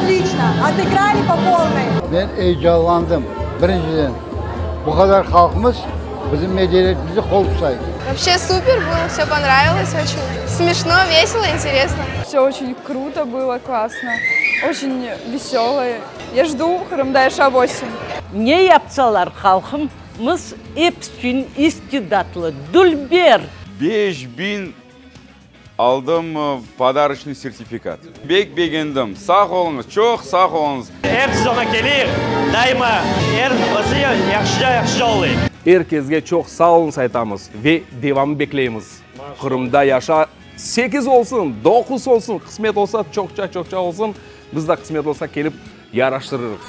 Отлично, отыграли по полной. Men eyecanlandım. Birinciden, bu qadar halqımız bizim medeniyetimize qol tutay. Вообще супер было, все понравилось очень. Смешно, весело, интересно. Все очень круто было, классно. Очень веселое. Я жду Qırımda yaşa 8. Ne yapsalar halqımız episi istidatlı, dülber. 5000 aldım подарочный sertifikat. Bek begendim. Sağ oluñız, çoq sağ oluñız. Er sezonğa keleyik, daima er yahşıca yahşıca olayıq. Er keske çoq sağ oluñız aytamız ve devamı bekleymiz. Qırımda yaşa 8 olsun, 9 olsun, qısmet olsa çoqça çoqça olsun, biz de qısmet olsa kelip yaraştırırıq.